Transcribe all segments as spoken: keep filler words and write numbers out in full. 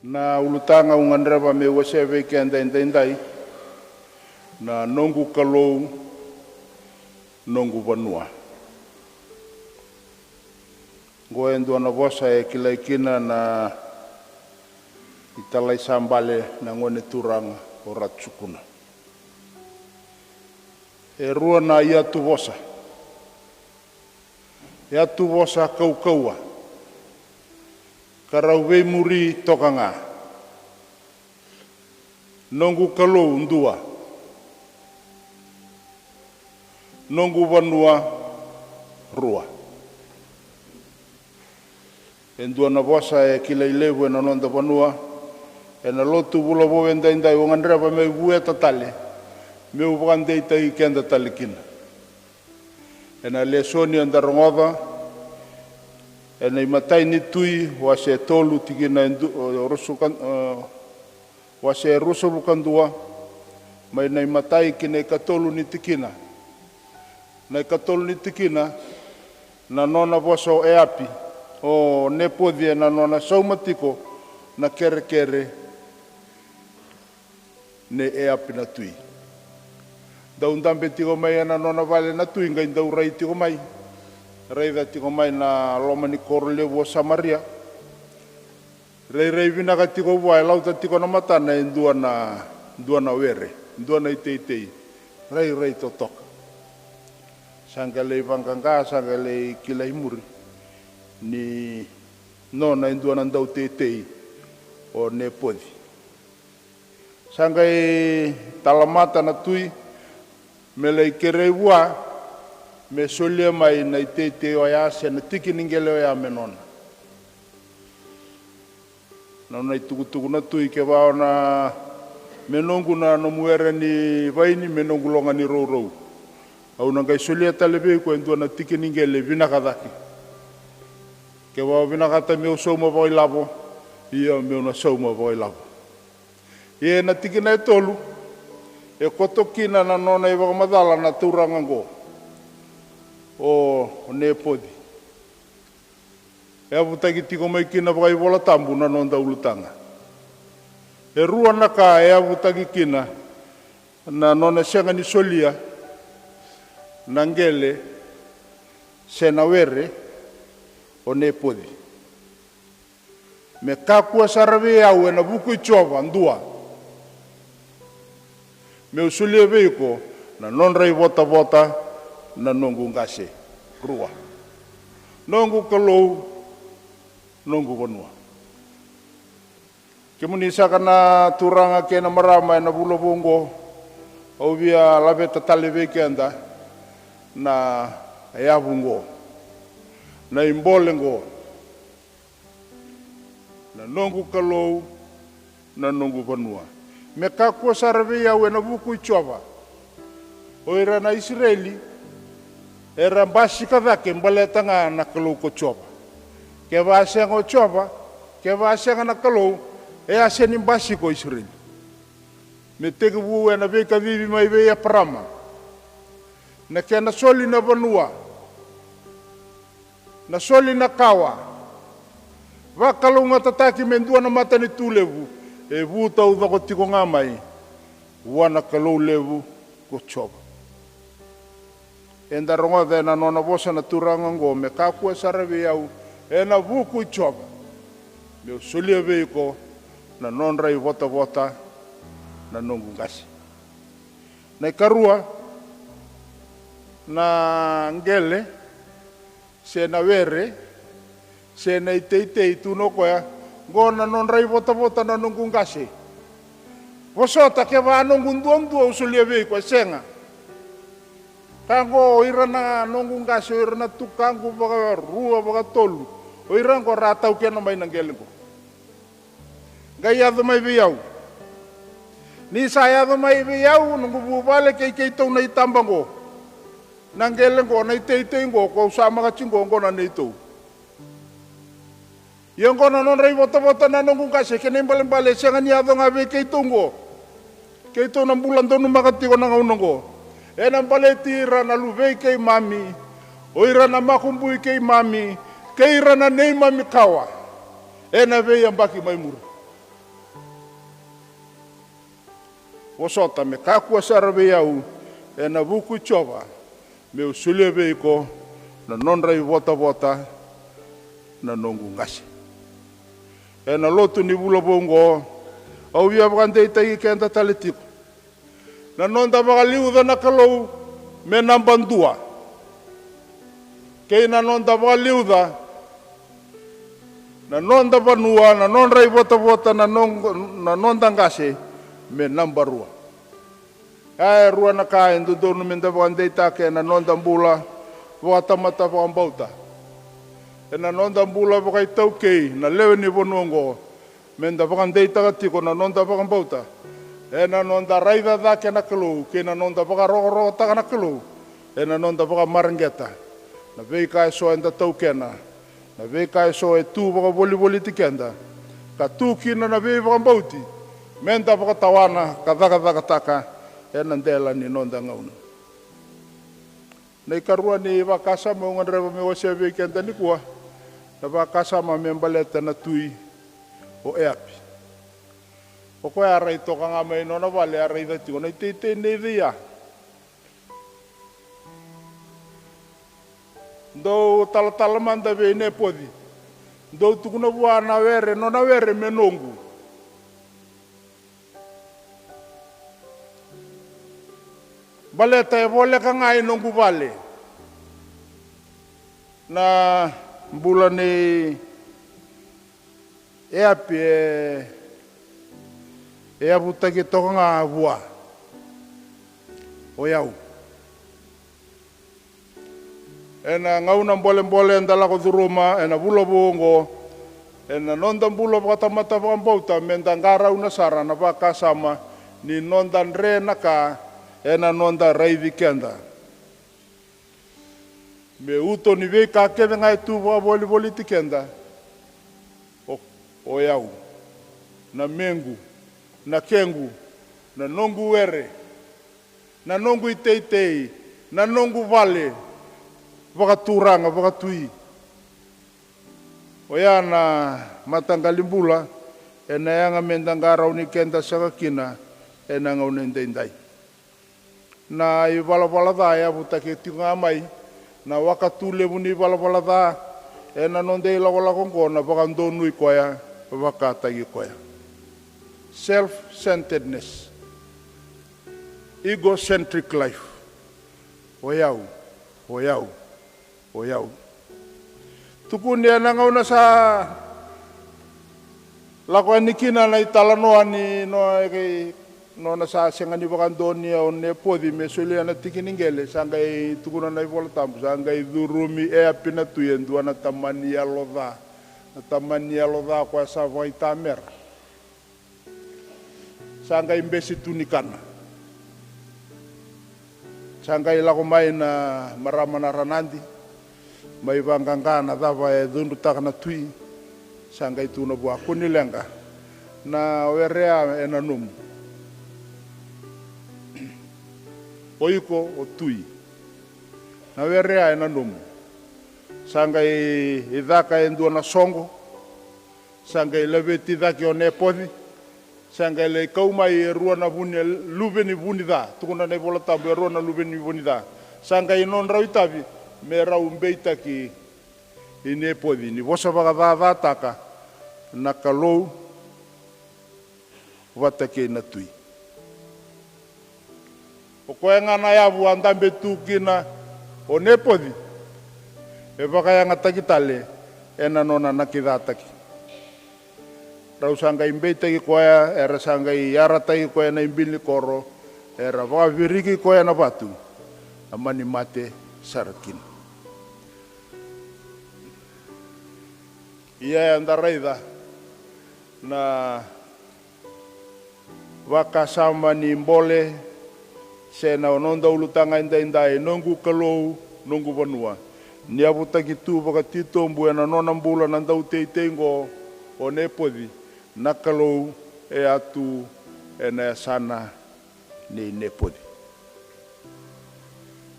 Na ulutaga au gadreva meu wasea vei keda edaidai, na noqu Kalou, noqu vanua. Oqo e dua na vosa e kilai kina na italai sa bale na gone turaga o Ratu Sukuna. E rua na iyatuvosa. Iyatuvosa kaukauwa ka rau veimuri toka ga. Noqu Kalou dua. Noqu vanua rua. E dua na vosa e kilai levu ena noda vanua, ena lotu vulavou edaidai au gadreva meu vueta tale, meu vakadeitaki keda tale kina. Ena lesoni eda rogoca ena imatai ni Tui, wase tolu, tikina e du-, o, rusu ka, o, wase ruasagavulu ka dua, mai na imatai ki na ikatolu ni tikina. Na ikatolu ni tikina, na nona vosa o Eapi, o Nepoci, ena nona sauma tiko na kerekere nei Eapi na tui. Dau dabe tiko mai ena nona vale na tui, qai dau rai tiko mai. Raica tiko mai na loma ni koro levu o Samaria. Rairai vinaka tiko vua, e lauta tiko na matana e dua na, dua na were, dua na iteitei. Rairai totoka. Sa qai lai vaqaqa, sa qai lai kilai muri ni nona e dua na dauteitei o Nepoci. Sa qai talamata na tui me lai kerei vua me solia mai na iteitei oya se na tiki ni qele oya me nona. Na nona itukutuku na tui, kevaka o na, me noqu na nomu were ni vaini, me noqu loga ni rourou, au na qai solia tale vei iko e dua na tiki ni qele vinaka cake. Kevaka o vinakata meu sauma vakailavo, ia meu na sauma vakailavo. Ia ena tikina e tolu e koto kina na nona ivakamacala na turaga oqo o Nepoci. E yavutaki tiko mai kina vakaivolatabu na noda ulutaga. E rua na ka e yavutaki kina na nona sega ni solia na qele se na were o Nepoci. Me kakua sara vei au ena vuku i Jiova, dua, meu solia vei iko na nodra ivotavota na noqu qase. Rua. Noqu Kalou, noqu vanua. Kemuni saka na turaga kei na marama ena vula vou oqo, au via laveta tale vei keda na yavu oqo, na ibole oqo. Na noqu Kalou, na noqu vanua. Me kakua sara vei au ena vuku i Jiova. O ira na Isireli era basika cake baleta ga na Kalou ko Jiova. Kevaka sega o Jiova, kevaka sega na Kalou, e a sega ni basika o Isireli. Me tekivu ena veikacivi mai vei Eparama, na kena soli na vanua, na soli na kawa, vakalougatataki me dua na matanitu levu, e vu taucoko tiko ga mai vua na Kalou levu ko Jiova. Eda rogoca ena nona vosa na turaga oqo, me kakua sara vei au ena vuku i Jiova, meu solia vei iko na nodra ivotavota na noqu qase. Na ikarua, na qele se na were se na iteitei, tukuna o koya, oqo na nodra ivotavota na noqu qase. Vosota, kevaka noqu duadua au solia vei iko, e sega. Ka oqo, o ira na noqu qase, o ira na tukaqu vakarua, vakatolu, o ira oqo ra taukena mai na qele oqo. Qai yaco mai vei au. Ni sa yaco mai vei au, noqu vuvale kei keitou na itaba oqo, na qele oqo, na iteitei oqo, ko au sa makati oqo, oqo na neitou. Ia oqo na nodra ivotavota na noqu qase, kena ibalebale e sega ni yaco ga vei keitou oqo. Keitou na bula donumaka tiko na gauna oqo. Ena baleti ira na luvei keimami, o ira na makubui keimami, kei ira na neimami kawa ena veiyabaki mai muri. vosota me kakua sara vei au ena vuku i Jiova, me'u solia vei iko na nodra ivotavota na noqu qase. Ena lotu ni vula vou oqo, au via vakadeitaki keda tale tiko. Na noda vakaliuca na Kalou me naba dua, kei na noda vakaliuca na noda vanua, na nodra ivotavota na, no, na noda qase me naba rua. Ia e rua na ka e dodonu meda vakadeitaka ena noda bula vakatamata vakabauta. Ena noda bula vakaitaukei na lewe ni vanua oqo, meda vakadeitaka tiko na noda vakabauta ena noda raica cake na Kalou kei na noda vakarokorokotaka na Kalou ena noda vakamareqeta na veika eso eda taukena, na veika eso e tu vakavolivoliti keda, ka tu kina na veivakabauti meda vakatawana ka cakacakataka ena dela ni noda gauna. Na ikarua ni vakasama au gadreva me wasea vei keda nikua, na vakasama me baleta na tui o Eapi. O koya a rai toka ga mai nona vale, a raica tiko na iteitei nei Ceia. Dou talatala mada vei Nepoci, dou tukuna vua na were, nona were me noqu. Baleta e voleka ga i noqu vale. Na bula nei Eapi e, e yavutaki toka ga vua o yau. Ena gauna bolebole eda lako curuma ena vula vou oqo, ena noda bula vakatamata vakabauta, meda qarauna sara na vakasama ni noda dre na ka ena noda raici keda. Me uto ni veika kece ga e tu vakavolivoliti keda, o, o yau, na mequ, na kequ, na noqu were, na noqu iteitei, na noqu vale vakaturaga, vakatui. Oya na mataqali bula ena yaga meda qarauni keda saka kina ena gauna edaidai. Na ivalavala ca e yavutaki tiko ga mai, na wakatu levu ni ivalavala ca ena noda ilakolako oqo, na vakadonui koya, vakataki koya. Self-centeredness, egocentric life. O yau, o yau, o yau. Tukuni ena gauna sa lako yani kina na italanoa ni no, e, nona sa sega ni vakadonui o Nepoci me solia na tiki ni qele, sa qai tukuna na iVola Tabu, sa qai curumi Eapi na tui e dua na tamani yalo ca. Na tamani yalo ca koya sa vakaitamera. Sa qai bese tu ni kana. Sa qai lako mai na marama na ranadi, mai vaqaqa na cava e cudrutaka na tui. Sa qai tukuna vua, kua ni leqa, na were ya ena nomu. O iko o tui. Na were ya ena nomu. Sa qai caka e dua na soqo. Sa qai laveti cake o Nepoci. Sa qai lai kau mai e rua na vuni, luve ni vuni ca. Tukuna na iVola Tabu e rua na luve ni vuni ca. Sa qai nodrau itavi me rau beitaki i Nepoci ni vosa vakacacataka na Kalou vata kei na tui. O koya ga na yavu a dabe tu kina o Nepoci e vakayagataki tale ena nona nakicataki. Rau sa qai beitaki koya, era sa qai yarataki koya na ibinikoro, era vakaviriki koya na vatu, a mani mate sara kina. Ia eda raica na vakasama ni bole se na noda ulutaga edaidai, noqu Kalou, noqu vanua. Ni yavutaki tu vakatitobu ena nona bula na dauteitei oqo o Nepoci, na Kalou e a tu ena yasana nei Nepoci.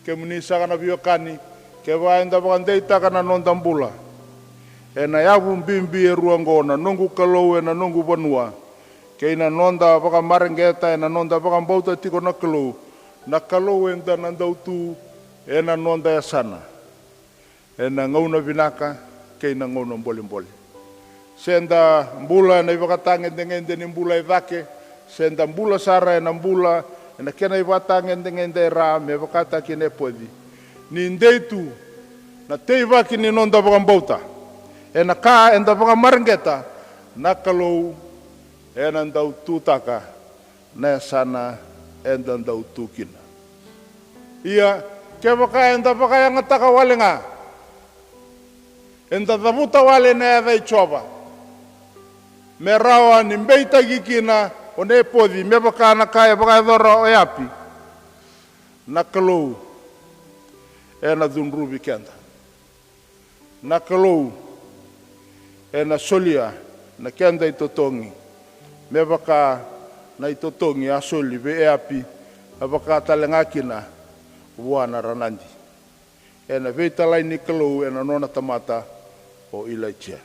Kemuni saka na veiwekani, kevaka eda vakadeitaka na noda bula ena yavu bibi e rua oqo, na noqu Kalou ena noqu vanua, kei na noda vakamareqeta ena noda vakabauta tiko na Kalou, na Kalou eda na dau tu ena noda yasana ena gauna vinaka kei na gauna bolebole. Se da bula ena ivakatagedegede ni bula e cake, se da bula sara ena bula ena kena ivakatagedegede e ra me vakataki na epoci. Ni dei tu na teivaki ni noda vakabauta ena ka eda vakamareqeta, na Kalou ena dau tutaka na yasana eda dau tu kina. Ia, kevaka eda vakayagataka wale ga, eda cavuta wale na yaca i Jiova, me rawa ni beitaki kina o Nepoci, me vaka na ka e vakayacora o Eapi, na Kalou ena cudruvi keda. Na Kalou ena solia na keda itotogi, me vaka na itotogi a soli vei Eapi, a vaka tale ga kina vua na ranadi, ena veitalai ni Kalou ena nona tamata o Ilaija.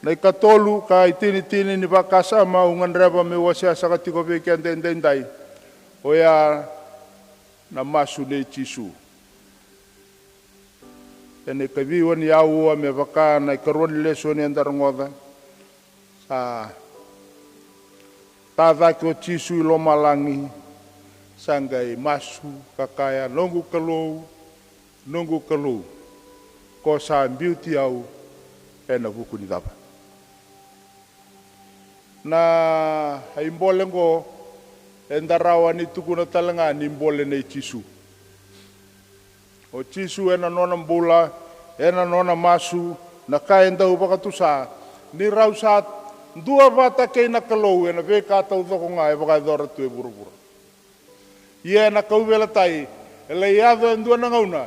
Na ikatolu ka itinitini ni vakasama au gadreva meu wasea saka tiko vei keda edaidai, oya na masu nei Jisu. Ena ikaciwa ni aua, me vaka na ikarua ni lesoni eda rogoca, sa ta cake o Jisu i lomalagi, sa qai masu ka kaya, "Noqu Kalou, noqu Kalou, ko sa biuti au ena vuku ni cava?" Na ibole oqo eda rawa ni tukuna tale ga ni bole nei Jisu. O Jisu ena nona bula, ena nona masu, na ka e dau vakatusa ni rau sa dua vata kei na Kalou ena veika taucoko ga e vakayacora tu e vuravura. Ia ena kauveilatai, e lai yaco e dua na gauna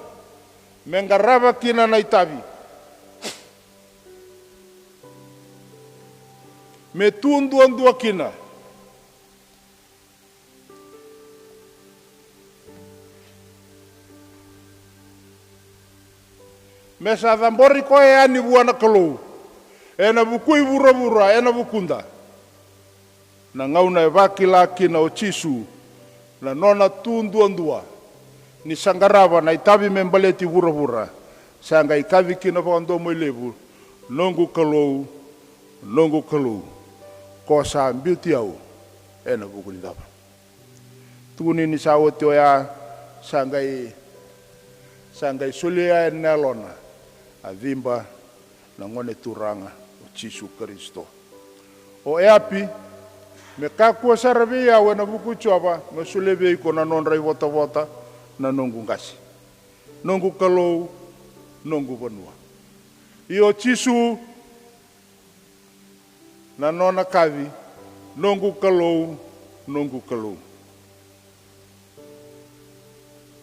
me qarava kina na itavi, me tu duadua kina, me sa cabori koya yani vua na Kalou ena vuku i vuravura, ena vukuda. Na gauna e vakila kina o Jisu na nona tu duadua, ni sa qarava na itavi me baleti vuravura, sa qai kaci kina vakadomoilevu, "Noqu Kalou, noqu Kalou, ko sa biuti au ena vuku ni cava?" Tukuni ni sa oti oya, sa qai, sa qai solia yani na yalona, a ciba na Gone Turaga o Jisu Karisito. O Eapi, me kakua sara vei au ena vuku i Jiova, me solia vei iko na nodra ivotavota na noqu qase. Noqu Kalou, noqu vanua. Ia o Jisu, na nona kaci, "Noqu Kalou, noqu Kalou."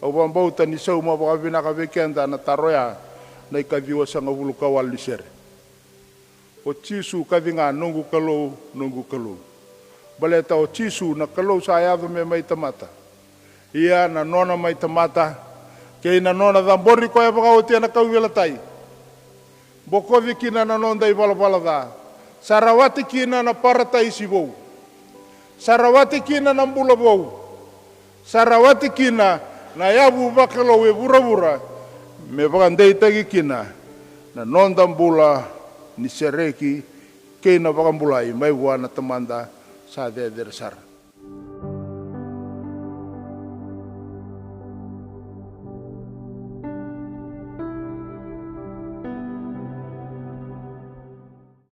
Au vakabauta ni sauma vakavinaka vei keda na taro ya, na ikaciwasagavulu ka walu ni sere. O Jisu kaci ga, "Noqu Kalou, noqu Kalou." Baleta o Jisu na Kalou sa yaco me mai tamata. Ia na nona mai tamata kei na nona cabori koya vakaoti ena kauveilatai, bokoci kina na noda ivalavala ca, sa rawati kina na parataisi vou, sa rawati kina na bula vou, sa rawati kina na yavu vakalou e vuravura, me vakadeitaki kina na noda bula ni sereki kei na vakabulai mai vua na Tamada sa cecere sara.